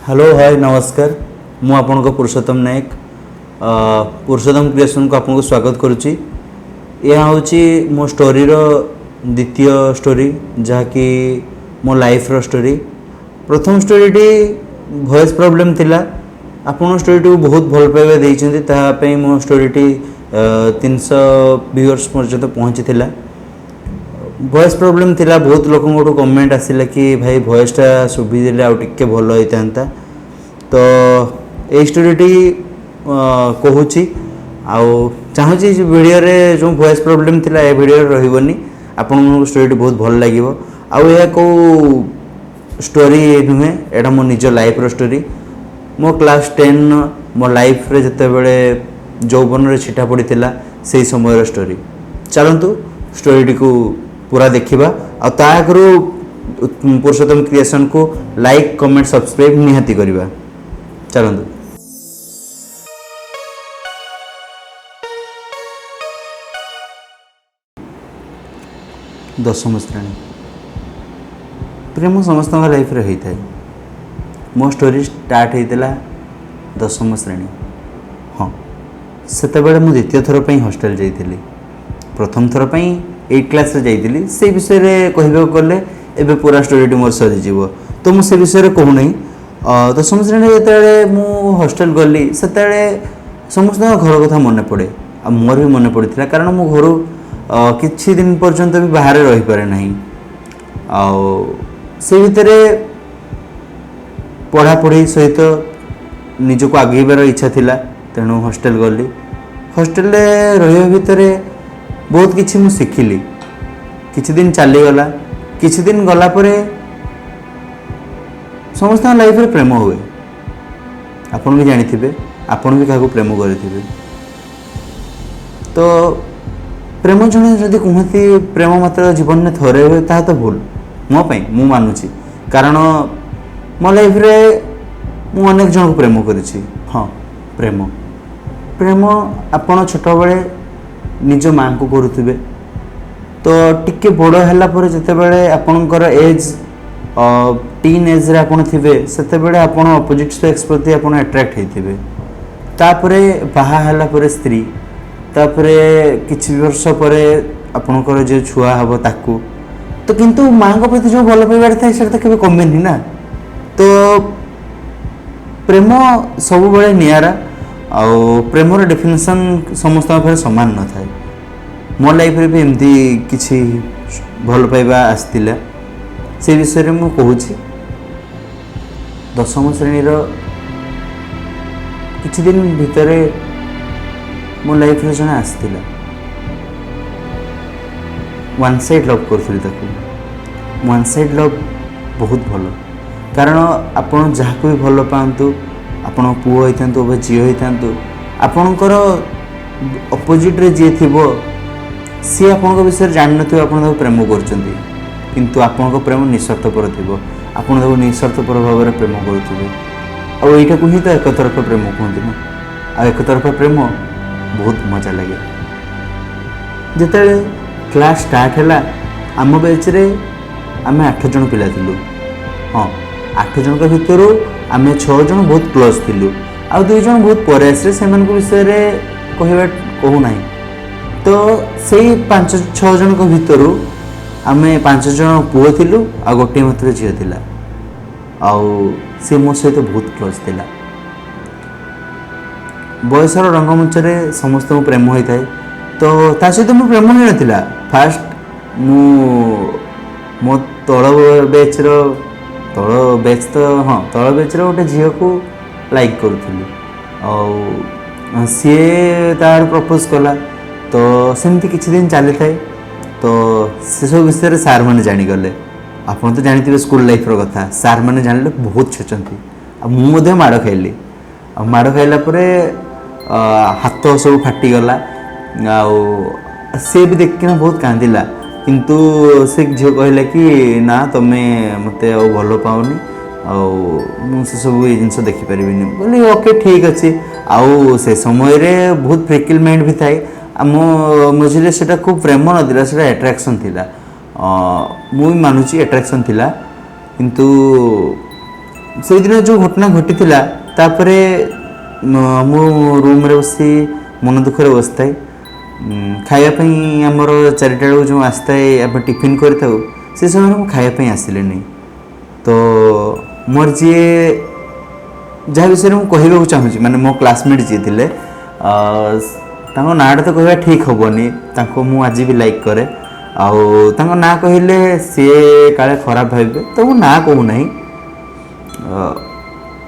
Hello, ହାଏ, ନମସ୍କାର। ମୁଁ ଆପଣଙ୍କ ପୁରୁଷୋତ୍ତମ ନାୟକ, ପୁରୁଷୋତ୍ତମ କ୍ରିଏସନ୍କୁ ଆପଣଙ୍କୁ ସ୍ୱାଗତ କରୁଛି। ଏହା ହେଉଛି ମୋ ଷ୍ଟୋରିର ଦ୍ୱିତୀୟ ଷ୍ଟୋରି, ଯାହାକି ମୋ ଲାଇଫ୍ର ଷ୍ଟୋରି। ପ୍ରଥମ ଷ୍ଟୋରିଟି ଭଏସ୍ ପ୍ରୋବ୍ଲେମ୍ ଥିଲା। ଆପଣ ଷ୍ଟୋରିଟିକୁ ବହୁତ ଭଲ ପାଇବା ଦେଇଛନ୍ତି, ତାହା ପାଇଁ ମୋ ଷ୍ଟୋରିଟି 300 ଭିଉଅର୍ସ ପର୍ଯ୍ୟନ୍ତ ପହଞ୍ଚିଥିଲା। ଭଏସ୍ ପ୍ରୋବ୍ଲେମ୍ ଥିଲା, ବହୁତ ଲୋକଙ୍କଠୁ କମେଣ୍ଟ ଆସିଲା କି ଭାଇ, ଭଏସ୍ଟା ଶୁଭିଦେଲେ ଆଉ ଟିକେ ଭଲ ହେଇଥାନ୍ତା। ତ ଏଇ ଷ୍ଟୋରିଟି କହୁଛି ଆଉ ଚାହୁଁଛି ଯେ ଭିଡ଼ିଓରେ ଯେଉଁ ଭଏସ୍ ପ୍ରୋବ୍ଲେମ୍ ଥିଲା, ଏ ଭିଡ଼ିଓରେ ରହିବନି। ଆପଣଙ୍କୁ ଷ୍ଟୋରିଟି ବହୁତ ଭଲ ଲାଗିବ। ଆଉ ଏହା କେଉଁ ଷ୍ଟୋରି ନୁହେଁ, ଏଇଟା ମୋ ନିଜ ଲାଇଫ୍ର ଷ୍ଟୋରି। ମୋ କ୍ଲାସ୍ 10, ମୋ ଲାଇଫ୍ରେ ଯେତେବେଳେ ଯୌବନରେ ଛିଟା ପଡ଼ିଥିଲା, ସେଇ ସମୟର ଷ୍ଟୋରି। ଚାଲନ୍ତୁ, ଷ୍ଟୋରିଟିକୁ ପୁରା ଦେଖିବା। ଆଉ ତା ଆଗରୁ ପୁରୁଷୋତ୍ତମ କ୍ରିଏସନ୍କୁ ଲାଇକ୍, କମେଣ୍ଟ, ସବସ୍କ୍ରାଇବ୍ ନିହାତି କରିବା। ଚାଲନ୍ତୁ। ଦଶମ ଶ୍ରେଣୀ। ପ୍ରେମ ସମସ୍ତଙ୍କ ଲାଇଫ୍ରେ ହେଇଥାଏ। ମୋ ଷ୍ଟୋରି ଷ୍ଟାର୍ଟ ହେଇଥିଲା ଦଶମ ଶ୍ରେଣୀ। ହଁ, ସେତେବେଳେ ମୁଁ ଦ୍ୱିତୀୟ ଥର ପାଇଁ ହଷ୍ଟେଲ ଯାଇଥିଲି। ପ୍ରଥମ ଥର ପାଇଁ ଏଇଟ୍ କ୍ଲାସ୍ରେ ଯାଇଥିଲି। ସେଇ ବିଷୟରେ କହିବାକୁ ଗଲେ ଏବେ ପୁରା ଷ୍ଟୋରିଟି ମୋର ସରିଯିବ, ତ ମୁଁ ସେ ବିଷୟରେ କହୁନାହିଁ। ଦଶମ ଶ୍ରେଣୀରେ ଯେତେବେଳେ ମୁଁ ହଷ୍ଟେଲ ଗଲି, ସେତେବେଳେ ସମସ୍ତଙ୍କ ଘର କଥା ମନେ ପଡ଼େ ଆଉ ମୋର ବି ମନେ ପଡ଼ିଥିଲା, କାରଣ ମୁଁ ଘରୁ କିଛି ଦିନ ପର୍ଯ୍ୟନ୍ତ ବି ବାହାରେ ରହିପାରେ ନାହିଁ। ଆଉ ସେ ଭିତରେ ପଢ଼ାପଢ଼ି ସହିତ ନିଜକୁ ଆଗେଇବାର ଇଚ୍ଛା ଥିଲା, ତେଣୁ ହଷ୍ଟେଲ ଗଲି। ହଷ୍ଟେଲରେ ରହିବା ଭିତରେ ବହୁତ କିଛି ମୁଁ ଶିଖିଲି। କିଛି ଦିନ ଚାଲିଗଲା। କିଛି ଦିନ ଗଲା ପରେ ସମସ୍ତଙ୍କ ଲାଇଫରେ ପ୍ରେମ ହୁଏ। ଆପଣ ବି ଜାଣିଥିବେ, ଆପଣ ବି କାହାକୁ ପ୍ରେମ କରିଥିବେ। ତ ପ୍ରେମ ଜଣେ ଯଦି କୁହନ୍ତି ପ୍ରେମ ମାତ୍ର ଜୀବନରେ ଥରେ ହୁଏ, ତାହା ତ ଭୁଲ ମୋ ପାଇଁ, ମୁଁ ମାନୁଛି। କାରଣ ମୋ ଲାଇଫରେ ମୁଁ ଅନେକ ଜଣଙ୍କୁ ପ୍ରେମ କରିଛି। ହଁ, ପ୍ରେମ ଆପଣ ଛୋଟବେଳେ ନିଜ ମାଆଙ୍କୁ କରୁଥିବେ, ତ ଟିକେ ବଡ଼ ହେଲା ପରେ ଯେତେବେଳେ ଆପଣଙ୍କର ଏଜ୍ ଟିନ୍ ଏଜ୍ରେ ଆପଣ ଥିବେ, ସେତେବେଳେ ଆପଣ ଅପୋଜିଟ୍ ସେକ୍ସ ପ୍ରତି ଆପଣ ଆଟ୍ରାକ୍ଟ ହେଇଥିବେ। ତାପରେ ବାହା ହେଲା ପରେ ସ୍ତ୍ରୀ, ତାପରେ କିଛି ବର୍ଷ ପରେ ଆପଣଙ୍କର ଯେଉଁ ଛୁଆ ହେବ ତାକୁ। ତ କିନ୍ତୁ ମାଆଙ୍କ ପ୍ରତି ଯେଉଁ ଭଲ ପାଇବାଟା ଥାଏ, ସେଇଟା ତ କେବେ କମେନି ନା। ତ ପ୍ରେମ ସବୁବେଳେ ନିଆରା ଆଉ ପ୍ରେମର ଡେଫିନେସନ୍ ସମସ୍ତଙ୍କ ପାଖରେ ସମାନ ନଥାଏ। ମୋ ଲାଇଫରେ ବି ଏମିତି କିଛି ଭଲ ପାଇବା ଆସିଥିଲା, ସେ ବିଷୟରେ ମୁଁ କହୁଛି। ଦଶମ ଶ୍ରେଣୀର କିଛି ଦିନ ଭିତରେ ମୋ ଲାଇଫରେ ଜଣେ ଆସିଥିଲା। ୱାନ୍ ସାଇଡ଼୍ ଲଭ୍ କରୁଥିଲି ତାକୁ। ୱାନ୍ ସାଇଡ଼୍ ଲଭ୍ ବହୁତ ଭଲ, କାରଣ ଆପଣ ଯାହାକୁ ବି ଭଲ ପାଆନ୍ତୁ, ଆପଣ ପୁଅ ହେଇଥାନ୍ତୁ ବା ଝିଅ ହେଇଥାନ୍ତୁ, ଆପଣଙ୍କର ଅପୋଜିଟ୍ରେ ଯିଏ ଥିବ, ସିଏ ଆପଣଙ୍କ ବିଷୟରେ ଜାଣିନଥିବ ଆପଣ ତାକୁ ପ୍ରେମ କରୁଛନ୍ତି। କିନ୍ତୁ ଆପଣଙ୍କ ପ୍ରେମ ନିଃସ୍ୱାର୍ଥପର ଥିବ, ଆପଣ ତାକୁ ନିଃସ୍ୱାର୍ଥପର ଭାବରେ ପ୍ରେମ କରୁଥିବେ। ଆଉ ଏଇଟାକୁ ହିଁ ତ ଏକତରଫା ପ୍ରେମ କୁହନ୍ତି ନା। ଆଉ ଏକତରଫା ପ୍ରେମ ବହୁତ ମଜା ଲାଗେ। ଯେତେବେଳେ କ୍ଲାସ୍ ଷ୍ଟାର୍ଟ ହେଲା, ଆମ ବ୍ୟାଚ୍ରେ ଆମେ ଆଠ ଜଣ ପିଲା ଥିଲୁ। ହଁ, ଆଠ ଜଣଙ୍କ ଭିତରୁ ଆମେ ଛଅ ଜଣ ବହୁତ କ୍ଲୋଜ୍ ଥିଲୁ ଆଉ ଦୁଇ ଜଣ ବହୁତ ପରେ ଆସିଲେ, ସେମାନଙ୍କ ବିଷୟରେ କହିବା କହୁନାହିଁ। ତ ସେଇ ପାଞ୍ଚ ଛଅ ଜଣଙ୍କ ଭିତରୁ ଆମେ ପାଞ୍ଚ ଜଣ ପୁଅ ଥିଲୁ ଆଉ ଗୋଟିଏ ମାତ୍ର ଝିଅ ଥିଲା, ଆଉ ସେ ମୋ ସହିତ ବହୁତ କ୍ଲୋଜ୍ ଥିଲା। ବୟସର ରଙ୍ଗମଞ୍ଚରେ ସମସ୍ତଙ୍କୁ ପ୍ରେମ ହୋଇଥାଏ। ତ ତା ସହିତ ମୋ ପ୍ରେମ ହେଇନଥିଲା। ଫାଷ୍ଟ ମୁଁ ମୋ ତଳ ବ୍ୟାଚ୍ର, ତଳ ବ୍ୟାଚ୍ ତ, ହଁ, ତଳ ବ୍ୟାଚ୍ର ଗୋଟେ ଝିଅକୁ ଲାଇକ୍ କରୁଥିଲି ଆଉ ସିଏ ତାର ପ୍ରପୋଜ୍ କଲା। ତ ସେମିତି କିଛି ଦିନ ଚାଲିଥାଏ। ତ ସେସବୁ ବିଷୟରେ ସାର୍ମାନେ ଜାଣିଗଲେ। ଆପଣ ତ ଜାଣିଥିବେ ସ୍କୁଲ ଲାଇଫ୍ର କଥା, ସାର୍ମାନେ ଜାଣିଲେ ବହୁତ ଛେଚନ୍ତି। ଆଉ ମୁଁ ମଧ୍ୟ ମାଡ଼ ଖାଇଲି। ଆଉ ମାଡ଼ ଖାଇଲା ପରେ ହାତ ସବୁ ଫାଟିଗଲା। ଆଉ ସିଏ ବି ଦେଖିକିନା ବହୁତ କାନ୍ଦିଲା। କିନ୍ତୁ ସେ ଝିଅ କହିଲା କି ନା, ତମେ ମୋତେ ଆଉ ଭଲ ପାଉନି ଆଉ ମୁଁ ସେସବୁ ଏଇ ଜିନିଷ ଦେଖିପାରିବିନି। ମୁଁ କହିଲି, ଓକେ, ଠିକ୍ ଅଛି। ଆଉ ସେ ସମୟରେ ବହୁତ ଫିକଲ୍ ମାଇଣ୍ଡ ବି ଥାଏ। ଆମ ମଝିରେ ସେଇଟା ଖୁବ୍ ପ୍ରେମ ନଥିଲା, ସେଇଟା ଆଟ୍ରାକ୍ସନ୍ ଥିଲା। ମୁଁ ବି ମାନୁଛି, ଆଟ୍ରାକ୍ସନ୍ ଥିଲା। କିନ୍ତୁ ସେଇଦିନ ଯେଉଁ ଘଟଣା ଘଟିଥିଲା, ତାପରେ ମୁଁ ରୁମ୍ରେ ବସି ମନ ଦୁଃଖରେ ବସିଥାଏ। ଖାଇବା ପାଇଁ ଆମର 4ଟା ବେଳକୁ ଯେଉଁ ଆସିଥାଏ, ଆମେ ଟିଫିନ୍ କରିଥାଉ, ସେ ସମୟରେ ମୁଁ ଖାଇବା ପାଇଁ ଆସିଲିନି। ତ ମୋର ଯିଏ, ଯାହା ବିଷୟରେ ମୁଁ କହିବାକୁ ଚାହୁଁଛି, ମାନେ ମୋ କ୍ଲାସମେଟ୍ ଯିଏ ଥିଲେ, ତାଙ୍କ ନାଁଟା ତ କହିବା ଠିକ୍ ହେବନି। ତାଙ୍କୁ ମୁଁ ଆଜି ବି ଲାଇକ୍ କରେ ଆଉ ତାଙ୍କ ନାଁ କହିଲେ ସିଏ କାଳେ ଖରାପ ଭାବିବେ, ତ ମୁଁ ନାଁ କହୁନାହିଁ।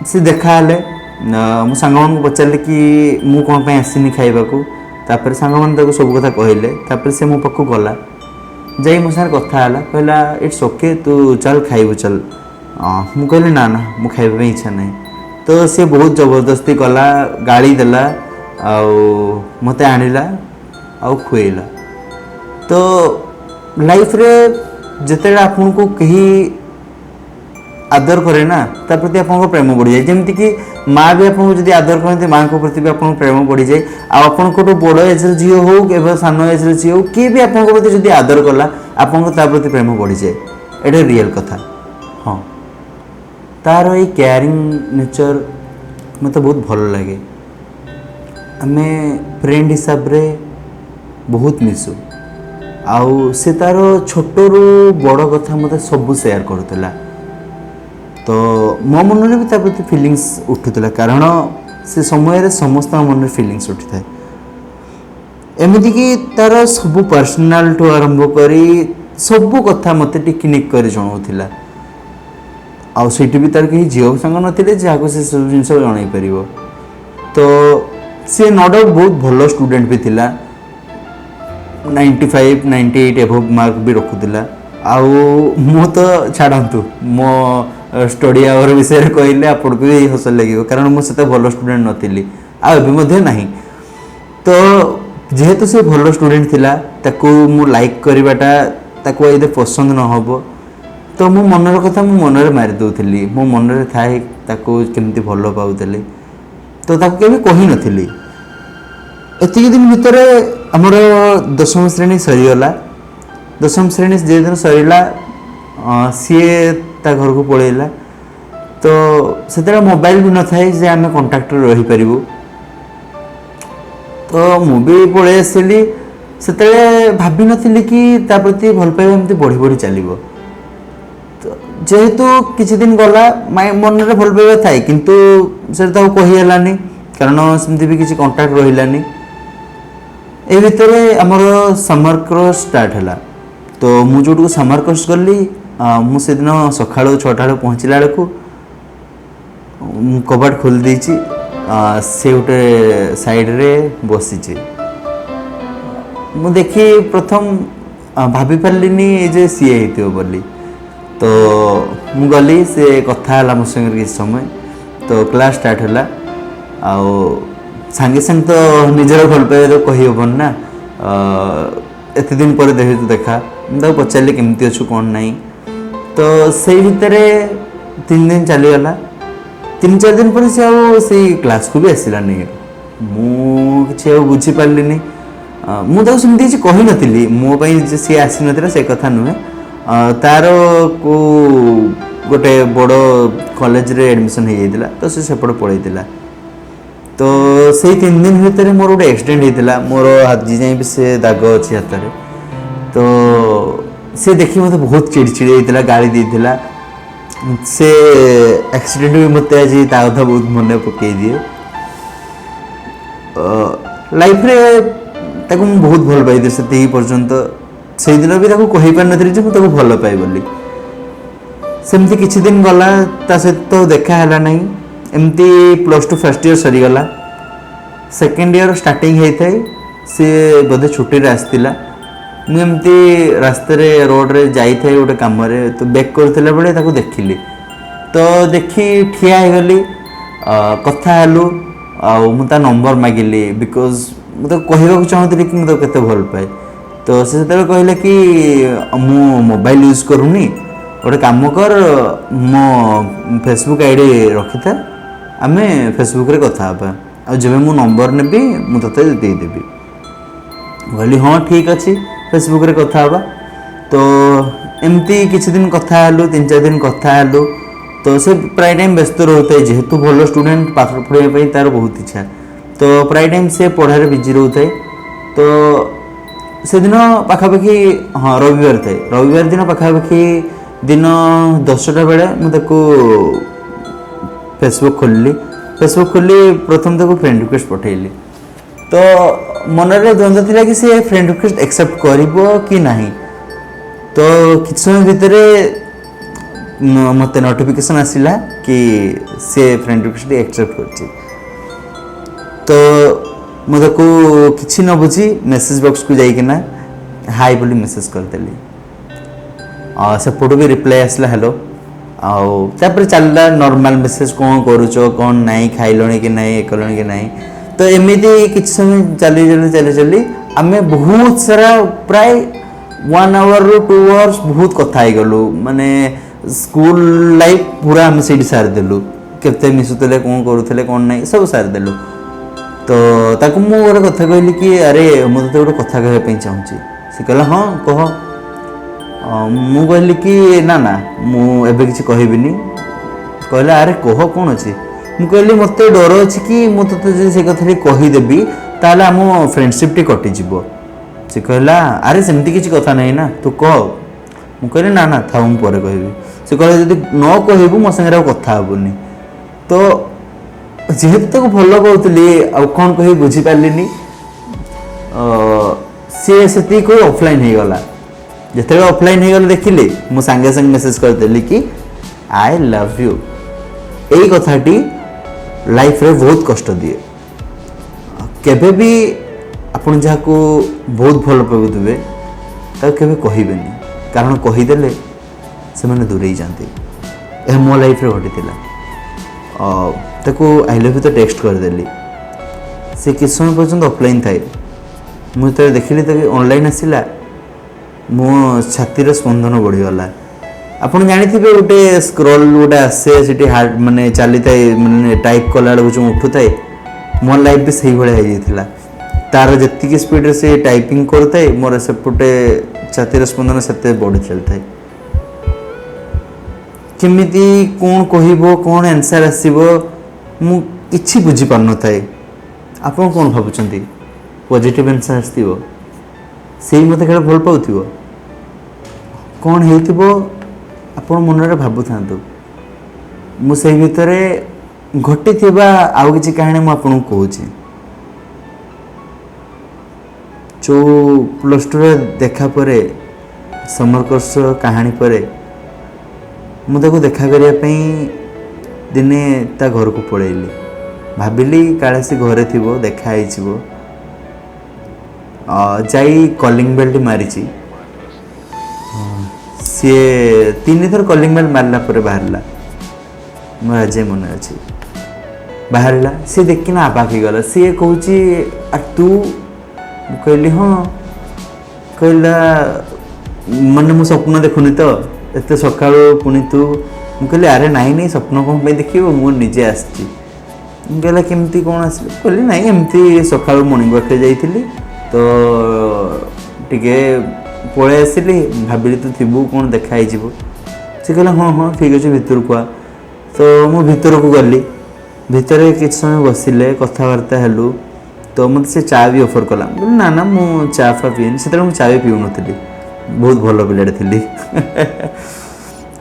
ସେ ଦେଖା ହେଲେ ମୁଁ ସାଙ୍ଗମାନଙ୍କୁ ପଚାରିଲି କି ମୁଁ କ'ଣ ପାଇଁ ଆସିନି ଖାଇବାକୁ। ତାପରେ ସାଙ୍ଗମାନେ ତାକୁ ସବୁ କଥା କହିଲେ। ତାପରେ ସେ ମୋ ପାଖକୁ ଗଲା, ଯାଇ ମୋ ସାଙ୍ଗରେ କଥା ହେଲା, କହିଲା, "It's okay, ତୁ ଚାଲ, ଖାଇବୁ ଚାଲ।" ମୁଁ କହିଲି, "ନା ନା, ମୁଁ ଖାଇବା ପାଇଁ ଇଚ୍ଛା ନାହିଁ।" ତ ସେ ବହୁତ ଜବରଦସ୍ତି କଲା, ଗାଳି ଦେଲା ଆଉ ମୋତେ ଆଣିଲା ଆଉ ଖୁଏଇଲା। ତ ଲାଇଫରେ ଯେତେବେଳେ ଆପଣଙ୍କୁ କେହି ଆଦର କରେ ନା, ତା ପ୍ରତି ଆପଣଙ୍କ ପ୍ରେମ ବଢ଼ିଯାଏ। ଯେମିତିକି ମା ବି ଆପଣଙ୍କୁ ଯଦି ଆଦର କରନ୍ତି, ମାଙ୍କ ପ୍ରତି ବି ଆପଣଙ୍କ ପ୍ରେମ ବଢ଼ିଯାଏ। ଆଉ ଆପଣଙ୍କଠୁ ବଡ଼ ଏଜ୍ର ଝିଅ ହଉ କିମ୍ବା ସାନ ଏଜ୍ର ଝିଅ ହଉ, କିଏ ବି ଆପଣଙ୍କ ପ୍ରତି ଯଦି ଆଦର କଲା, ଆପଣଙ୍କ ତା ପ୍ରତି ପ୍ରେମ ବଢ଼ିଯାଏ। ଏଇଟା ରିଏଲ୍ କଥା। ହଁ, ତାର ଏଇ କେୟାରିଂ ନେଚର୍ ମୋତେ ବହୁତ ଭଲ ଲାଗେ। ଆମେ ଫ୍ରେଣ୍ଡ ହିସାବରେ ବହୁତ ମିଶୁ ଆଉ ସେ ତାର ଛୋଟରୁ ବଡ଼ କଥା ମୋତେ ସବୁ ସେୟାର କରୁଥିଲା। ତ ମୋ ମନରେ ବି ତା ପ୍ରତି ଫିଲିଙ୍ଗସ୍ ଉଠୁଥିଲା, କାରଣ ସେ ସମୟରେ ସମସ୍ତଙ୍କ ମନରେ ଫିଲିଙ୍ଗସ୍ ଉଠିଥାଏ। ଏମିତିକି ତାର ସବୁ ପର୍ସନାଲଠୁ ଆରମ୍ଭ କରି ସବୁ କଥା ମୋତେ ଟିକିନିଖି କରି ଜଣାଉଥିଲା। ଆଉ ସେଇଠି ବି ତାର କେହି ଝିଅ ସାଙ୍ଗ ନଥିଲେ ଯାହାକୁ ସେ ସବୁ ଜିନିଷ ଜଣାଇ ପାରିବ। ତ ସିଏ ନୋ ଡାଉଟ୍ ବହୁତ ଭଲ ଷ୍ଟୁଡେଣ୍ଟ ବି ଥିଲା। 95, 98 ଏବଭ୍ ମାର୍କ ବି ରଖୁଥିଲା। ଆଉ ମୁଁ ତ ଛାଡ଼ନ୍ତୁ, ମୋ ଷ୍ଟଡି ଆୱାର ବିଷୟରେ କହିଲେ ଆପଣଙ୍କୁ ବି ହସ ଲାଗିବ, କାରଣ ମୁଁ ସେତେ ଭଲ ଷ୍ଟୁଡେଣ୍ଟ ନଥିଲି ଆଉ ଏବେ ମଧ୍ୟ ନାହିଁ। ତ ଯେହେତୁ ସେ ଭଲ ଷ୍ଟୁଡେଣ୍ଟ ଥିଲା, ତାକୁ ମୁଁ ଲାଇକ୍ କରିବାଟା ତାକୁ ଏତେ ପସନ୍ଦ ନ ହେବ, ତ ମୋ ମନର କଥା ମୁଁ ମନରେ ମାରି ଦେଉଥିଲି। ମୋ ମନରେ ଥାଏ ତାକୁ କେମିତି ଭଲ ପାଉଥିଲି, ତ ତାକୁ କେବେ କହିନଥିଲି। ଏତିକି ଦିନ ଭିତରେ ଆମର ଦଶମ ଶ୍ରେଣୀ ସରିଗଲା। ଦଶମ ଶ୍ରେଣୀ ଯେଉଁଦିନ ସରିଲା, ସିଏ ତା ଘରକୁ ପଳେଇଲା। ତ ସେତେବେଳେ ମୋବାଇଲ ବି ନଥାଏ ଯେ ଆମେ କଣ୍ଟାକ୍ଟରେ ରହିପାରିବୁ। ତ ମୁଁ ବି ପଳେଇ ଆସିଲି। ସେତେବେଳେ ଭାବିନଥିଲି କି ତା ପ୍ରତି ଭଲ ପାଇବା ଏମିତି ବଢ଼ି ବଢ଼ି ଚାଲିବ। ତ ଯେହେତୁ କିଛି ଦିନ ଗଲା, ମନରେ ଭଲ ପାଇବା ଥାଏ, କିନ୍ତୁ ସେଟା ତାକୁ କହି ହେଲାନି, କାରଣ ସେମିତି ବି କିଛି କଣ୍ଟାକ୍ଟ ରହିଲାନି। ଏ ଭିତରେ ଆମର ସମର କୋର୍ସ ଷ୍ଟାର୍ଟ ହେଲା। ତ ମୁଁ ଯେଉଁଠିକୁ ସମର କୋର୍ସ ଗଲି, ମୁଁ ସେଦିନ ସକାଳୁ 6ଟା ବେଳକୁ ପହଞ୍ଚିଲା ବେଳକୁ ମୁଁ କବାଟ ଖୋଲି ଦେଇଛି, ସେ ଗୋଟେ ସାଇଡ଼ରେ ବସିଛି। ମୁଁ ଦେଖି ପ୍ରଥମ ଭାବି ପାରିଲିନି ଯେ ସିଏ ହେଇଥିବ ବୋଲି। ତ ମୁଁ ଗଲି, ସେ କଥା ହେଲା ମୋ ସାଙ୍ଗରେ କିଛି ସମୟ। ତ କ୍ଲାସ୍ ଷ୍ଟାର୍ଟ ହେଲା ଆଉ ସାଙ୍ଗେ ସାଙ୍ଗେ ତ ନିଜର ଭଲ ପାଇବା ତ କହିହେବନି ନା, ଏତେ ଦିନ ପରେ ଯେହେତୁ ଦେଖା। ମୁଁ ତାକୁ ପଚାରିଲି, କେମିତି ଅଛୁ, କ'ଣ ନାହିଁ। ତ ସେଇ ଭିତରେ 3 ଦିନ ଚାଲିଗଲା। 3-4 ଦିନ ପରେ ସେ ଆଉ ସେଇ କ୍ଲାସ୍କୁ ବି ଆସିଲାନି। ମୁଁ କିଛି ଆଉ ବୁଝିପାରିଲିନି। ମୁଁ ତାକୁ ସେମିତି କିଛି କହିନଥିଲି। ମୋ ପାଇଁ ଯେ ସିଏ ଆସିନଥିଲା ସେ କଥା ନୁହେଁ। ତାର କେଉଁ ଗୋଟେ ବଡ଼ କଲେଜରେ ଆଡ଼ମିସନ୍ ହେଇଯାଇଥିଲା, ତ ସେ ସେପଟେ ପଳେଇଥିଲା। ତ ସେଇ 3 ଦିନ ଭିତରେ ମୋର ଗୋଟେ ଆକ୍ସିଡେଣ୍ଟ ହେଇଥିଲା। ମୋର ଆଜି ଯାଏଁ ବି ସେ ଦାଗ ଅଛି ହାତରେ। ତ ସେ ଦେଖି ମୋତେ ବହୁତ ଚିଡ଼ି ଚିଡ଼ି ହେଇଥିଲା, ଗାଳି ଦେଇଥିଲା। ସେ ଆକ୍ସିଡେଣ୍ଟ ବି ମୋତେ ଆଜି ତା କଥା ବହୁତ ମନେ ପକେଇ ଦିଏ। ଲାଇଫରେ ତାକୁ ମୁଁ ବହୁତ ଭଲ ପାଇଥିଲି ସେତିକି ପର୍ଯ୍ୟନ୍ତ। ସେଇଦିନ ବି ତାକୁ କହିପାରିନଥିଲି ଯେ ମୁଁ ତାକୁ ଭଲ ପାଏ ବୋଲି। ସେମିତି କିଛି ଦିନ ଗଲା, ତା ସହିତ ଦେଖା ହେଲା ନାହିଁ। ଏମିତି +2 ଫାର୍ଷ୍ଟ ଇୟର୍ ସରିଗଲା। ସେକେଣ୍ଡ ଇୟର୍ ଷ୍ଟାର୍ଟିଂ ହେଇଥାଏ, ସିଏ ବୋଧେ ଛୁଟିରେ ଆସିଥିଲା। ମୁଁ ଏମିତି ରାସ୍ତାରେ, ରୋଡ଼ରେ ଯାଇଥାଏ ଗୋଟେ କାମରେ, ତ ବ୍ୟାକ୍ କରୁଥିଲା ବେଳେ ତାକୁ ଦେଖିଲି। ତ ଦେଖି ଠିଆ ହେଇଗଲି, କଥା ହେଲୁ ଆଉ ମୁଁ ତା ନମ୍ବର ମାଗିଲି, because ମୁଁ ତାକୁ କହିବାକୁ ଚାହୁଁଥିଲି କି ମୁଁ ତାକୁ କେତେ ଭଲ ପାଏ। ତ ସେ ସେତେବେଳେ କହିଲେ କି ମୁଁ ମୋବାଇଲ ୟୁଜ୍ କରୁନି, ଗୋଟେ କାମ କର, ମୋ ଫେସବୁକ୍ I D ରଖିଥା, ଆମେ ଫେସବୁକ୍ରେ କଥା ହେବା ଆଉ ଯେବେ ମୁଁ ନମ୍ବର ନେବି, ମୁଁ ତୋତେ ଦେଇଦେବି। ମୁଁ କହିଲି, ହଁ, ଠିକ୍ ଅଛି, ଫେସବୁକ୍ରେ କଥା ହେବା। ତ ଏମିତି କିଛି ଦିନ କଥା ହେଲୁ, 3-4 ଦିନ କଥା ହେଲୁ। ତ ସେ ପ୍ରାୟ ଟାଇମ୍ ବ୍ୟସ୍ତ ରହୁଥାଏ, ଯେହେତୁ ଭଲ ଷ୍ଟୁଡେଣ୍ଟ, ପାଠ ପଢ଼ିବା ପାଇଁ ତାର ବହୁତ ଇଚ୍ଛା। ତ ପ୍ରାୟ ଟାଇମ୍ ସେ ପଢ଼ାରେ ବିଜି ରହୁଥାଏ। ତ ସେଦିନ ପାଖାପାଖି, ହଁ, ରବିବାର ଥାଏ। ରବିବାର ଦିନ ପାଖାପାଖି ଦିନ 10ଟା ବେଳେ ମୁଁ ତାକୁ ଫେସବୁକ୍ ଖୋଲିଲି। ଫେସବୁକ୍ ଖୋଲି ପ୍ରଥମେ ତାକୁ ଫ୍ରେଣ୍ଡ ରିକ୍ୱେଷ୍ଟ ପଠାଇଲି। ତ ମନରେ ଦ୍ୱନ୍ଦ୍ୱ ଥିଲା କି ସେ ଫ୍ରେଣ୍ଡ ରିକ୍ୱେଷ୍ଟ ଆକ୍ସେପ୍ଟ କରିବ କି ନାହିଁ। ତ କିଛି ସମୟ ଭିତରେ ମୋତେ ନୋଟିଫିକେସନ୍ ଆସିଲା କି ସେ ଫ୍ରେଣ୍ଡ ରିକ୍ୱେଷ୍ଟ ଆକ୍ସେପ୍ଟ କରିଛି। ତ ମୁଁ ତାକୁ କିଛି ନ ବୁଝି ମେସେଜ୍ ବକ୍ସକୁ ଯାଇକିନା ହାଇ ବୋଲି ମେସେଜ୍ କରିଦେଲି। ସେପଟୁ ବି ରିପ୍ଲାଏ ଆସିଲା, ହ୍ୟାଲୋ। ଆଉ ତାପରେ ଚାଲିଲା ନର୍ମାଲ ମେସେଜ୍, କ'ଣ କରୁଛ, କ'ଣ ନାହିଁ, ଖାଇଲଣି କି ନାହିଁ, ଏ କଲଣି କି ନାହିଁ। ତ ଏମିତି କିଛି ସମୟ ଚାଲି ଚାଲି ଚାଲି ଚାଲି ଆମେ ବହୁତ ସାରା, ପ୍ରାୟ 1 ଆୱାରରୁ 2 ଆୱାର୍ସ ବହୁତ କଥା ହେଇଗଲୁ। ମାନେ ସ୍କୁଲ ଲାଇଫ୍ ପୁରା ଆମେ ସେଇଠି ସାରିଦେଲୁ। କେତେ ମିଶୁଥିଲେ, କ'ଣ କରୁଥିଲେ, କ'ଣ ନାହିଁ, ସବୁ ସାରିଦେଲୁ। ତ ତାକୁ ମୁଁ ଗୋଟେ କଥା କହିଲି କି ଆରେ, ମୁଁ ତୋତେ ଗୋଟେ କଥା କହିବା ପାଇଁ ଚାହୁଁଛି। ସେ କହିଲା, ହଁ, କହ। ମୁଁ କହିଲି କି ନା ନା, ମୁଁ ଏବେ କିଛି କହିବିନି। କହିଲା, ଆରେ କହ, କ'ଣ ଅଛି? ମୁଁ କହିଲି, ମୋତେ ଡର ଅଛି କି ମୁଁ ତୋତେ ଯଦି ସେ କଥାଟି କହିଦେବି, ତାହେଲେ ଆମ ଫ୍ରେଣ୍ଡସିପ୍ଟି କଟିଯିବ। ସେ କହିଲା, ଆରେ ସେମିତି କିଛି କଥା ନାହିଁ ନା, ତୁ କହ। ମୁଁ କହିଲି, ନା ନା, ଥାଉ, ମୁଁ ପରେ କହିବି। ସେ କହିଲା, ଯଦି ନ କହିବୁ, ମୋ ସାଙ୍ଗରେ ଆଉ କଥା ହେବୁନି। ତ ଯେହେତୁ ତାକୁ ଭଲ ପାଉଥିଲି, ଆଉ କ'ଣ କହିବି ବୁଝିପାରିଲିନି। ସିଏ ସେତିକି କହି ଅଫଲାଇନ୍ ହେଇଗଲା। ଯେତେବେଳେ ଅଫଲାଇନ୍ ହେଇଗଲା, ଦେଖିଲି ମୁଁ ସାଙ୍ଗେ ସାଙ୍ଗେ ମେସେଜ୍ କରିଦେଲି କି I love you. ଏଇ କଥାଟି ଲାଇଫରେ ବହୁତ କଷ୍ଟ ଦିଏ। କେବେ ବି ଆପଣ ଯାହାକୁ ବହୁତ ଭଲ ପାଉଥିବେ, ତାକୁ କେବେ କହିବେନି, କାରଣ କହିଦେଲେ ସେମାନେ ଦୂରେଇ ଯାଆନ୍ତି। ଏହା ମୋ ଲାଇଫରେ ଘଟିଥିଲା। ତାକୁ I love you ତ ଟେକ୍ସଟ କରିଦେଲି। ସେ କିଛି ସମୟ ପର୍ଯ୍ୟନ୍ତ ଅଫଲାଇନ୍ ଥାଏ। ମୁଁ ଯେତେବେଳେ ଦେଖିଲି ତାକୁ ଅନଲାଇନ୍ ଆସିଲା, ମୋ ଛାତିର ସ୍ପନ୍ଦନ ବଢ଼ିଗଲା। ଆପଣ ଜାଣିଥିବେ, ଗୋଟେ ସ୍କ୍ରଲ୍ ଗୋଟେ ଆସେ, ସେଠି ହାର୍ଟ ମାନେ ଚାଲିଥାଏ, ମାନେ ଟାଇପ୍ କଲାବେଳକୁ ଯେଉଁ ଉଠୁଥାଏ। ମୋ ଲାଇଫ୍ ବି ସେଇଭଳିଆ ହେଇଯାଇଥିଲା। ତାର ଯେତିକି ସ୍ପିଡ଼ରେ ସେ ଟାଇପିଂ କରୁଥାଏ, ମୋର ସେପଟେ ଛାତିର ସ୍ପନ୍ଦନ ସେତେ ବଢ଼ି ଚାଲିଥାଏ। କେମିତି କ'ଣ କହିବ, କ'ଣ ଆନ୍ସର୍ ଆସିବ, ମୁଁ କିଛି ବୁଝିପାରୁନଥାଏ। ଆପଣ କ'ଣ ଭାବୁଛନ୍ତି? ପଜିଟିଭ୍ ଆନ୍ସର୍ ଆସିଥିବ? ସେଇ ମୋତେ କେବେ ଭଲ ପାଉଥିବ? କ'ଣ ହେଇଥିବ, ଆପଣ ମନରେ ଭାବୁଥାନ୍ତୁ। ମୁଁ ସେଇ ଭିତରେ ଘଟିଥିବା ଆଉ କିଛି କାହାଣୀ ମୁଁ ଆପଣଙ୍କୁ କହୁଛି। ଯେଉଁ ପ୍ଲସ୍ ଟୁରେ ଦେଖା ପରେ, ସମର କୋର୍ସର କାହାଣୀ ପରେ, ମୁଁ ତାକୁ ଦେଖା କରିବା ପାଇଁ ଦିନେ ତା ଘରକୁ ପଳେଇଲି। ଭାବିଲି କାଳେ ସେ ଘରେ ଥିବ, ଦେଖା ହେଇଯିବ। ଯାଇ କଲିଂ ବେଲ୍ଟି ମାରିଛି। ସିଏ ତିନିଥର କଲିଂ ବେଲ୍ ମାରିଲା ପରେ ବାହାରିଲା। ମୋର ଆଜି ମନେ ଅଛି। ବାହାରିଲା, ସିଏ ଦେଖିକିନା ଆବାକ ହେଇଗଲା। ସିଏ କହୁଛି, ଆ ତୁ? ମୁଁ କହିଲି, ହଁ। କହିଲା, ମାନେ ମୁଁ ସ୍ୱପ୍ନ ଦେଖୁନି ତ? ଏତେ ସକାଳୁ ପୁଣି ତୁ? ମୁଁ କହିଲି, ଆରେ ନାଇଁ ନାଇଁ, ସ୍ୱପ୍ନ କ'ଣ ପାଇଁ ଦେଖିବ? ମୁଁ ନିଜେ ଆସିଛି। ମୁଁ କହିଲା, କେମିତି କ'ଣ ଆସିଲି? କହିଲି, ନାଇଁ, ଏମିତି ସକାଳୁ ମର୍ଣ୍ଣିଂ ୱାକ୍ରେ ଯାଇଥିଲି, ତ ଟିକେ ପଳେଇ ଆସିଲି, ଭାବିଲି ତୁ ଥିବୁ, କ'ଣ ଦେଖା ହେଇଯିବ। ସେ କହିଲା, ହଁ ହଁ, ଠିକ୍ ଅଛି, ଭିତରକୁ ଆ। ତ ମୁଁ ଭିତରକୁ ଗଲି। ଭିତରେ କିଛି ସମୟ ବସିଲେ, କଥାବାର୍ତ୍ତା ହେଲୁ। ତ ମୋତେ ସେ ଚା ବି ଅଫର୍ କଲା। ମୁଁ କହିଲି, ନା ନା, ମୁଁ ଚା ଫା ପିଏନି। ସେତେବେଳେ ମୁଁ ଚା ବି ପିଉନଥିଲି, ବହୁତ ଭଲ ପିଲାଟେ ଥିଲି।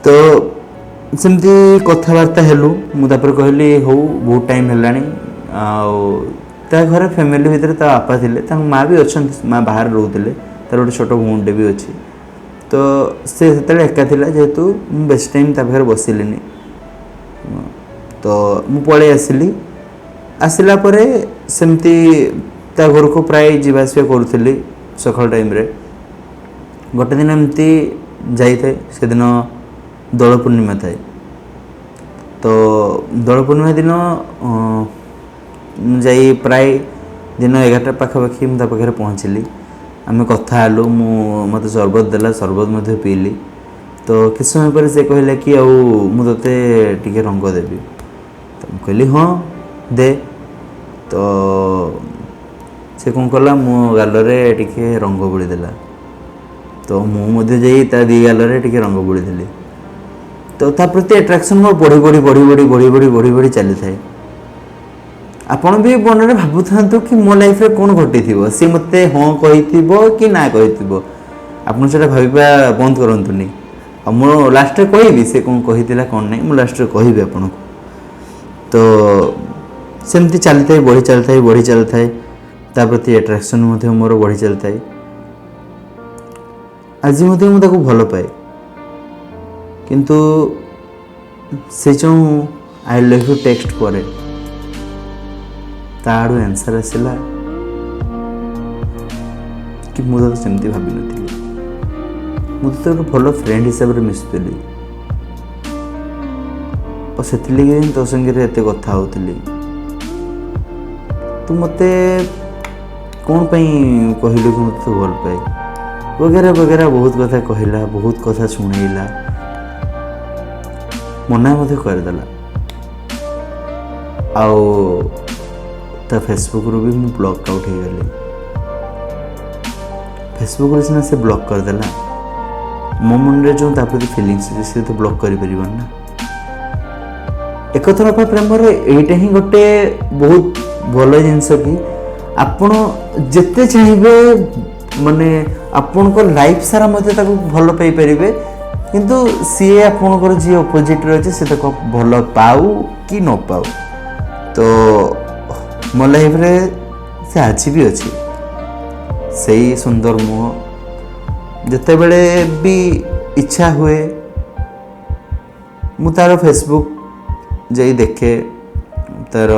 ତ ସେମିତି କଥାବାର୍ତ୍ତା ହେଲୁ। ମୁଁ ତାପରେ କହିଲି, ହଉ, ବହୁତ ଟାଇମ୍ ହେଲାଣି। ଆଉ ତା ଘରେ ଫ୍ୟାମିଲି ଭିତରେ ତା ବାପା ଥିଲେ, ତାଙ୍କ ମା ବି ଅଛନ୍ତି, ମା ବାହାରେ ରହୁଥିଲେ, ତାର ଗୋଟେ ଛୋଟ ଭଉଣୀଟେ ବି ଅଛି। ତ ସେ ସେତେବେଳେ ଏକା ଥିଲା। ଯେହେତୁ ମୁଁ ବେଶୀ ଟାଇମ୍ ତା ପାଖରେ ବସିଲିନି, ତ ମୁଁ ପଳେଇ ଆସିଲି। ଆସିଲା ପରେ ସେମିତି ତା ଘରକୁ ପ୍ରାୟ ଯିବା ଆସିବା କରୁଥିଲି ସକାଳ ଟାଇମ୍ରେ। ଗୋଟେ ଦିନ ଏମିତି ଯାଇଥାଏ, ସେଦିନ ଦୋଳ ପୂର୍ଣ୍ଣିମା ଥାଏ। ତ ଦୋଳ ପୂର୍ଣ୍ଣିମା ଦିନ ମୁଁ ଯାଇ ପ୍ରାୟ ଦିନ 11ଟା ପାଖାପାଖି ମୁଁ ତା ପାଖରେ ପହଞ୍ଚିଲି। ଆମେ କଥା ହେଲୁ। ମୁଁ ମୋତେ ସରବତ ଦେଲା, ସରବତ ମଧ୍ୟ ପିଇଲି। ତ କିଛି ସମୟ ପରେ ସେ କହିଲା କି ଆଉ ମୁଁ ତୋତେ ଟିକେ ରଙ୍ଗ ଦେବି। ତ ମୁଁ କହିଲି, ହଁ, ଦେ। ତ ସେ କ'ଣ କଲା, ମୋ ଗାଲରେ ଟିକେ ରଙ୍ଗ ବୋଳିଦେଲା। ତ ମୁଁ ମଧ୍ୟ ଯାଇ ତା ଦି ଗାଲରେ ଟିକେ ରଙ୍ଗ ବୋଳିଦେଲି। ତ ତା ପ୍ରତି ଆଟ୍ରାକ୍ସନ୍ ମୋର ବଢ଼ି ବଢ଼ି ବଢ଼ି ବଢ଼ି ବଢ଼ି ବଢ଼ି ବଢ଼ି ବଢ଼ି ଚାଲିଥାଏ। ଆପଣ ବି ମନରେ ଭାବୁଥାନ୍ତୁ କି ମୋ ଲାଇଫ୍ରେ କ'ଣ ଘଟିଥିବ, ସିଏ ମୋତେ ହଁ କହିଥିବ କି ନା କହିଥିବ। ଆପଣ ସେଇଟା ଭାବିବା ବନ୍ଦ କରନ୍ତୁନି। ଆଉ ମୁଁ ଲାଷ୍ଟରେ କହିବି ସେ କ'ଣ କହିଥିଲା କ'ଣ ନାହିଁ, ମୁଁ ଲାଷ୍ଟରେ କହିବି ଆପଣଙ୍କୁ। ତ ସେମିତି ଚାଲିଥାଏ, ବଢ଼ି ଚାଲିଥାଏ, ବଢ଼ି ଚାଲିଥାଏ। ତା ପ୍ରତି ଆଟ୍ରାକ୍ସନ୍ ମଧ୍ୟ ମୋର ବଢ଼ି ଚାଲିଥାଏ। ଆଜି ମଧ୍ୟ ମୁଁ ତାକୁ ଭଲ ପାଏ, କିନ୍ତୁ ସେ ଯେଉଁ I love you text ପରେ ତା ଆଡ଼ୁ ଆନ୍ସର୍ ଆସିଲା କି ମୁଁ ତତେ ସେମିତି ଭାବିନଥିଲି, ମୁଁ ତତେ ଗୋଟେ ଭଲ ଫ୍ରେଣ୍ଡ ହିସାବରେ ମିଶୁଥିଲି ଆଉ ସେଥିଲାଗି ହିଁ ତୋ ସାଙ୍ଗରେ ଏତେ କଥା ହେଉଥିଲି। ତୁ ମୋତେ କ'ଣ ପାଇଁ କହିଲୁ କି ମୋତେ ତୁ ଭଲ ପାଏ, ବଗେରା ବଗେରା ବହୁତ କଥା କହିଲା, ବହୁତ କଥା ଶୁଣେଇଲା, ମନା ମଧ୍ୟ କରିଦେଲା। ଆଉ ତା ଫେସବୁକ୍ରୁ ବି ମୁଁ ବ୍ଲକ୍ ଆଉଟ୍ ହେଇଗଲି। ଫେସବୁକ୍ରୁ ସିନା ସେ ବ୍ଲକ୍ କରିଦେଲା, ମୋ ମନରେ ଯେଉଁ ତା ପ୍ରତି ଫିଲିଙ୍ଗସ୍ ଅଛି ସେ ତ ବ୍ଲକ୍ କରିପାରିବନି ନା। ଏକତରଫା ପ୍ରେମରେ ଏଇଟା ହିଁ ଗୋଟେ ବହୁତ ଭଲ ଜିନିଷ କି ଆପଣ ଯେତେ ଚାହିଁବେ, ମାନେ ଆପଣଙ୍କ ଲାଇଫ୍ ସାରା ମଧ୍ୟ ତାକୁ ଭଲ ପାଇପାରିବେ, କିନ୍ତୁ ସିଏ ଆପଣଙ୍କର ଯିଏ ଅପୋଜିଟ୍ରେ ଅଛି ସେ ତାକୁ ଭଲ ପାଉ କି ନ ପାଉ। ତ ମୋ ଲାଇଫ୍ରେ ସେ ଆଜି ବି ଅଛି, ସେଇ ସୁନ୍ଦର ମୁହଁ। ଯେତେବେଳେ ବି ଇଚ୍ଛା ହୁଏ ମୁଁ ତାର ଫେସବୁକ୍ ଯାଇ ଦେଖେ, ତାର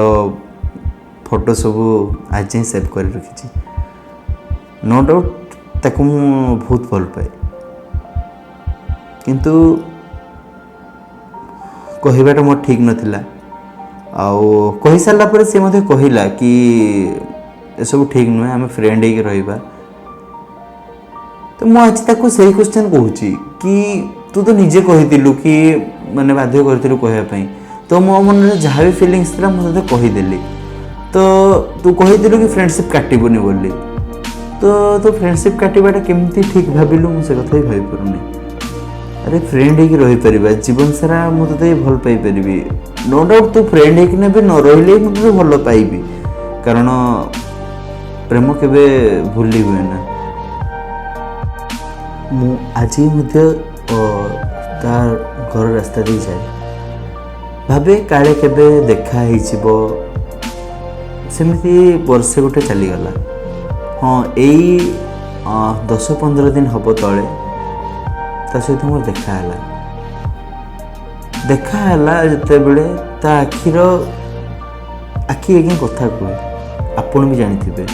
ଫଟୋ ସବୁ ଆଜି ଯାଏଁ ସେଭ୍ କରି ରଖିଛି। ନୋ ଡାଉଟ୍ ତାକୁ ମୁଁ ବହୁତ ଭଲ ପାଏ, କିନ୍ତୁ କହିବାଟା ମୋର ଠିକ୍ ନଥିଲା। ଆଉ କହିସାରିଲା ପରେ ସେ ମଧ୍ୟ କହିଲା କି ଏସବୁ ଠିକ୍ ନୁହେଁ, ଆମେ ଫ୍ରେଣ୍ଡ ହେଇକି ରହିବା। ତ ମୁଁ ଆଜି ତାକୁ ସେଇ କ୍ୱେଶ୍ଚନ୍ କହୁଛି କି ତୁ ତ ନିଜେ କହିଥିଲୁ କି ମାନେ ବାଧ୍ୟ କରିଥିଲୁ କହିବା ପାଇଁ, ତ ମୋ ମନରେ ଯାହା ବି ଫିଲିଙ୍ଗସ୍ ଥିଲା ମୁଁ ତୋତେ କହିଦେଲି। ତ ତୁ କହିଥିଲୁ କି ଫ୍ରେଣ୍ଡସିପ୍ କାଟିବୁନି ବୋଲି, ତ ତୋ ଫ୍ରେଣ୍ଡସିପ୍ କାଟିବାଟା କେମିତି ଠିକ୍ ଭାବିଲୁ ମୁଁ ସେ କଥା ବି ଭାବିପାରୁନି। ଆରେ ଫ୍ରେଣ୍ଡ ହେଇକି ରହିପାରିବା ଜୀବନ ସାରା, ମୁଁ ତୋତେ ଭଲ ପାଇପାରିବି, ନୋ ଡାଉଟ୍। ତୁ ଫ୍ରେଣ୍ଡ ହେଇକିନା ବି ନ ରହିଲେ ମୁଁ ତୋତେ ଭଲ ପାଇବି, କାରଣ ପ୍ରେମ କେବେ ଭୁଲି ହୁଏ ନା। ମୁଁ ଆଜି ମଧ୍ୟ ତା ଘର ରାସ୍ତା ଦେଇ ଯାଏ, ଭାବେ କାଳେ କେବେ ଦେଖା ହେଇଯିବ। ସେମିତି ବର୍ଷେ ଗୋଟେ ଚାଲିଗଲା। ହଁ, ଏଇ 10-15 ଦିନ ହେବ ତଳେ ତା ସହିତ ମୋର ଦେଖା ହେଲା। ଦେଖା ହେଲା ଯେତେବେଳେ ତା ଆଖିର ଆଖି ଆଜ୍ଞା କଥା କୁହେ, ଆପଣ ବି ଜାଣିଥିବେ।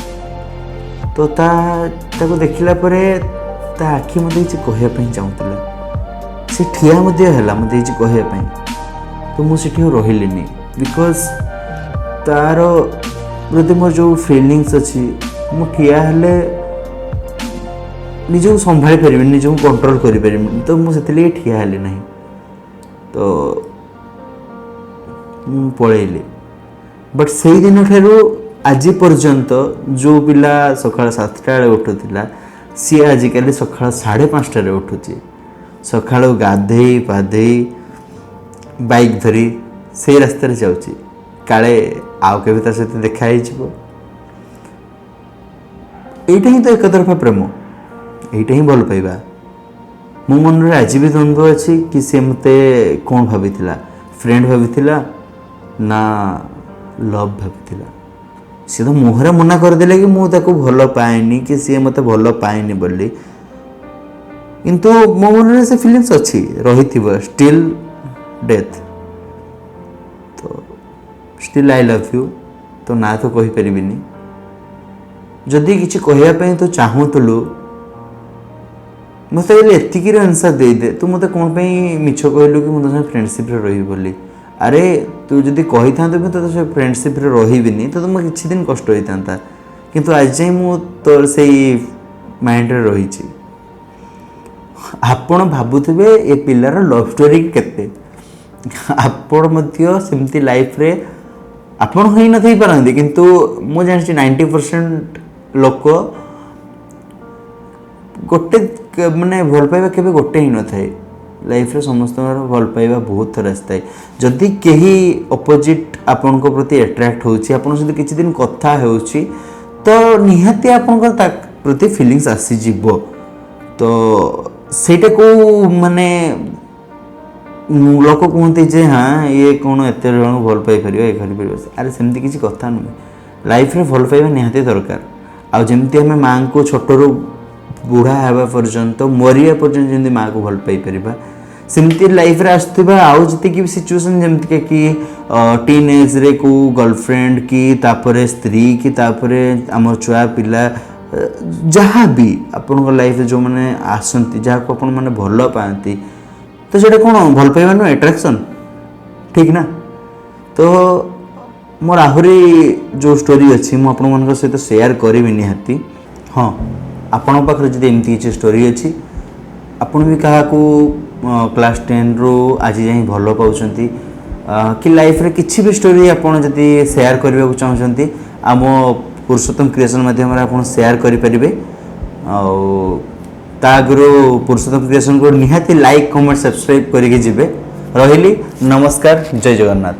ତ ତାକୁ ଦେଖିଲା ପରେ ତା ଆଖି ମୋତେ କିଛି କହିବା ପାଇଁ ଚାହୁଁଥିଲା, ସେ ଠିଆ ମଧ୍ୟ ହେଲା ମୋତେ କିଛି କହିବା ପାଇଁ। ତ ମୁଁ ସେଠି ଆଉ ରହିଲିନି, because ତାର ପ୍ରତି ମୋର ଯେଉଁ ଫିଲିଙ୍ଗସ୍ ଅଛି, ମୁଁ ଠିଆ ହେଲେ ନିଜକୁ ସମ୍ଭାଳି ପାରିବିନି, ନିଜକୁ କଣ୍ଟ୍ରୋଲ୍ କରିପାରିବିନି। ତ ମୁଁ ସେଥିଲାଗି ଠିଆ ହେଲି ନାହିଁ, ତ ମୁଁ ପଳେଇଲି। ବଟ୍ ସେଇ ଦିନଠାରୁ ଆଜି ପର୍ଯ୍ୟନ୍ତ ଯେଉଁ ପିଲା ସକାଳ 7ଟା ବେଳେ ଉଠୁଥିଲା, ସିଏ ଆଜିକାଲି ସକାଳ 5:30ରେ ଉଠୁଛି। ସକାଳୁ ଗାଧେଇ ପାଧେଇ ବାଇକ୍ ଧରି ସେଇ ରାସ୍ତାରେ ଯାଉଛି, କାଳେ ଆଉ କେବେ ତା ସହିତ ଦେଖା ହେଇଯିବ। ଏଇଟା ହିଁ ତ ଏକତରଫା ପ୍ରେମ, ଏଇଟା ହିଁ ଭଲ ପାଇବା। ମୋ ମନରେ ଆଜି ବି ଦ୍ୱନ୍ଦ୍ୱ ଅଛି କି ସେ ମୋତେ କ'ଣ ଭାବିଥିଲା, ଫ୍ରେଣ୍ଡ ଭାବିଥିଲା ନା ଲଭ୍ ଭାବିଥିଲା। ସିଏ ତ ମୁହଁରେ ମନା କରିଦେଲେ କି ମୁଁ ତାକୁ ଭଲ ପାଏନି, କି ସିଏ ମୋତେ ଭଲ ପାଏନି ବୋଲି, କିନ୍ତୁ ମୋ ମନରେ ସେ ଫିଲିଙ୍ଗସ୍ ଅଛି, ରହିଥିବ ଷ୍ଟିଲ୍ ଡେଥ୍। ତ ଷ୍ଟିଲ୍ I love you. ତ ନା ତ କହିପାରିବିନି। ଯଦି କିଛି କହିବା ପାଇଁ ତୁ ଚାହୁଁଥିଲୁ, ମୋତେ ହେଲେ ଏତିକିର ଆନ୍ସର୍ ଦେଇଦେ, ତୁ ମୋତେ କ'ଣ ପାଇଁ ମିଛ କହିଲୁ କି ମୁଁ ତୋ ସାଙ୍ଗେ ଫ୍ରେଣ୍ଡସିପ୍ରେ ରହିବି ବୋଲି? ଆରେ ତୁ ଯଦି କହିଥାନ୍ତୁ ମୁଁ ତୋ ସେ ଫ୍ରେଣ୍ଡସିପ୍ରେ ରହିବିନି, ତ ତୁମ କିଛି ଦିନ କଷ୍ଟ ହେଇଥାନ୍ତା, କିନ୍ତୁ ଆଜି ଯାଏଁ ମୁଁ ତୋର ସେଇ ମାଇଣ୍ଡରେ ରହିଛି। ଆପଣ ଭାବୁଥିବେ ଏ ପିଲାର ଲଭ୍ ଷ୍ଟୋରି କେତେ। ଆପଣ ମଧ୍ୟ ସେମିତି ଲାଇଫ୍ରେ ଆପଣ ହେଇନଥାଇ ପାରନ୍ତି, କିନ୍ତୁ ମୁଁ ଜାଣିଛି 90% ଲୋକ ଗୋଟେ ମାନେ ଭଲ ପାଇବା କେବେ ଗୋଟେ ହେଇନଥାଏ। ଲାଇଫ୍ରେ ସମସ୍ତଙ୍କର ଭଲ ପାଇବା ବହୁତ ଥର ଆସିଥାଏ। ଯଦି କେହି ଅପୋଜିଟ୍ ଆପଣଙ୍କ ପ୍ରତି ଆଟ୍ରାକ୍ଟ ହେଉଛି, ଆପଣଙ୍କ ସହିତ କିଛି ଦିନ କଥା ହେଉଛି, ତ ନିହାତି ଆପଣଙ୍କର ତା ପ୍ରତି ଫିଲିଙ୍ଗସ୍ ଆସିଯିବ। ତ ସେଇଟା କେଉଁ ମାନେ ଲୋକ କୁହନ୍ତି ଯେ ହଁ, ଇଏ କ'ଣ ଏତେ ଜଣଙ୍କୁ ଭଲ ପାଇପାରିବ, ଇଏ କରିପାରିବ। ଆରେ, ସେମିତି କିଛି କଥା ନୁହେଁ। ଲାଇଫ୍ରେ ଭଲ ପାଇବା ନିହାତି ଦରକାର। ଆଉ ଯେମିତି ଆମେ ମାଆଙ୍କୁ ଛୋଟରୁ ବୁଢ଼ା ହେବା ପର୍ଯ୍ୟନ୍ତ, ମରିବା ପର୍ଯ୍ୟନ୍ତ ଯେମିତି ମାଆକୁ ଭଲ ପାଇପାରିବା, ସେମିତି ଲାଇଫ୍ରେ ଆସୁଥିବା ଆଉ ଯେତିକି ବି ସିଚୁଏସନ୍, ଯେମିତିକା କି ଟିନ୍ ଏଜ୍ରେ କେଉଁ ଗର୍ଲଫ୍ରେଣ୍ଡ କି ତାପରେ ସ୍ତ୍ରୀ କି ତାପରେ ଆମ ଛୁଆ ପିଲା, ଯାହା ବି ଆପଣଙ୍କ ଲାଇଫ୍ରେ ଯେଉଁମାନେ ଆସନ୍ତି, ଯାହାକୁ ଆପଣମାନେ ଭଲ ପାଆନ୍ତି, ତ ସେଇଟା କ'ଣ ଭଲ ପାଇବା ନୁହେଁ? ଆଟ୍ରାକ୍ସନ୍, ଠିକ୍ ନା? ତ ମୋର ଆହୁରି ଯେଉଁ ଷ୍ଟୋରି ଅଛି, ମୁଁ ଆପଣମାନଙ୍କ ସହିତ ସେୟାର କରିବି ନିହାତି। ହଁ, ଆପଣଙ୍କ ପାଖରେ ଯଦି ଏମିତି କିଛି ଷ୍ଟୋରି ଅଛି, ଆପଣ ବି କାହାକୁ କ୍ଲାସ୍ 10ରୁ ଆଜି ଯାଏଁ ଭଲ ପାଉଛନ୍ତି କି ଲାଇଫ୍ରେ କିଛି ବି ଷ୍ଟୋରି ଆପଣ ଯଦି ସେୟାର କରିବାକୁ ଚାହୁଁଛନ୍ତି, ଆମ ପୁରୁଷୋତ୍ତମ କ୍ରିଏସନ୍ ମାଧ୍ୟମରେ ଆପଣ ସେୟାର କରିପାରିବେ। ଆଉ ତା ଆଗରୁ ପୁରୁଷୋତ୍ତମ କ୍ରିଏସନ୍କୁ ନିହାତି ଲାଇକ୍, କମେଣ୍ଟ, ସବସ୍କ୍ରାଇବ୍ କରିକି ଯିବେ। ରହିଲି, ନମସ୍କାର, ଜୟ ଜଗନ୍ନାଥ।